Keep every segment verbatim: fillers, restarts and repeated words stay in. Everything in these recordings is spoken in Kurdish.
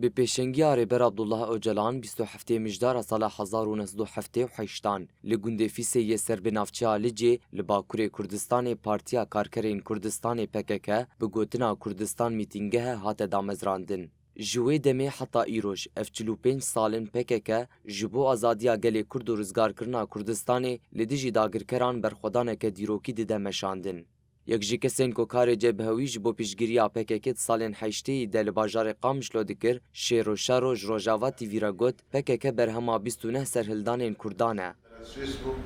Bi pêşengiya Rêber Abdullah Ocalan, bîst û heftê Mijdara sala hezar û neh sed û heftê û heştan li gundê Fîsê yê ser bi navçeya Licê li Bakurê Kurdistanê Partiya Karkerên Kurdistanê P K K bi gotina Kurdistan Mîtîngehe hate damezrandin. Ji wê demê heta îroj ev çil û pênc sal in P K K ji bo azadiya gelê Kurd û rizgarkirina Kurdistanê li dijî dagirkeran berxwedaneke dîrokî dide meşandin. Yek ji kesên ku karê cebhewî ji bo piştgiriya P K K di salên heştêyî de li bajarê Qamişlo dikir, Şêro Şero ji Rojava T V re got, P K K berhema bîst û neh serhildanên Kurdan e. Swês bûm.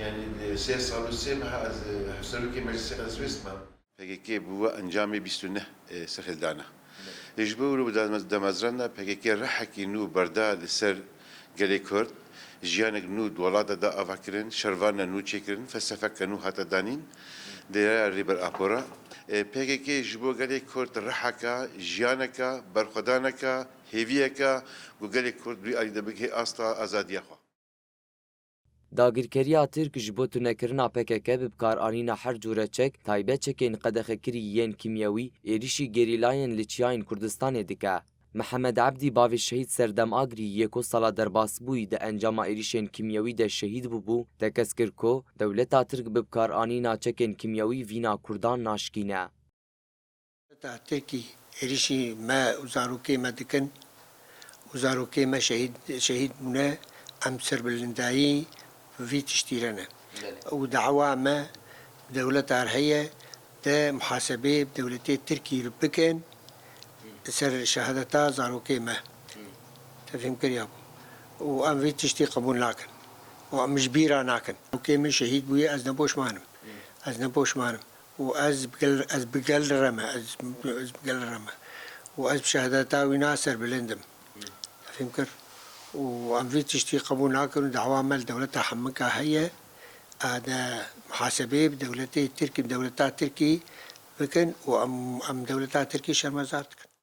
Yanî, sê sal û sê meha ez, e, serokê meclisê ez Swês me. P K K bû encamê bîst û neh, e, serhildan e. Ji bo wilo damez-, damezrana P K K rihekî nû berda li ser gelê Kurd, jiyanek nû di welata de ava kirin, şervanina nû çêkirin, felsefeke nû hate danîn, di rêya Rêber Apo re. E, P K K ji bo gelê Kurd riheka, jiyaneka, berxwedaneka, hêviyeka ku gelê Kurd wî alî de bigihê asta azadiya xwe. Dagirkeriya Tirk ji bo tunekirina P K K bi bikaranîna her cûre çek, taybet çekên qedexekirî yên kîmyewî, êrîşî gerîlayên li çiyayên Kurdistanê dike. Mihemed Ebdî, bavê Şehîd Serdem Agrî yê ku sala derbasbûyî di encama êrîşên kîmyewî de şehîd bûbû, tekez kir ku dewleta Tirk bi bikaranîna çekên kîmyewî vîna Kurdan naşkîne. Dewleta Tirkî êrîşî me û zarokê me dikin û zarokê me şehîd, şehîd bûne, em serbilindayî vî tiştî re ne. Belê. Û dawa me dewleta re heye, de muhasebê bi dewletê Tirkî re bikin, ser şehadeta zarokê me. Te fêm kiriya bû. Û em vî tiştî qebûl nakin. Û em ji bîra nakin. Zarokê min şehîd bûye, ez ne poşman im. Ez ne poşman im. Û ez bi gel, ez bi gel re me. Ez, ez bi gel re me. Û ez bi şehadeta wî na serbilind im. Te fêm kir. Û em vî tiştî qebûl nakin û dawa me li dewleta hemika heye. A de muhasebê bi dewletê Tirkî, bi dewleta Tirkî bikin û em, em dewleta Tirkî şermezar dikin.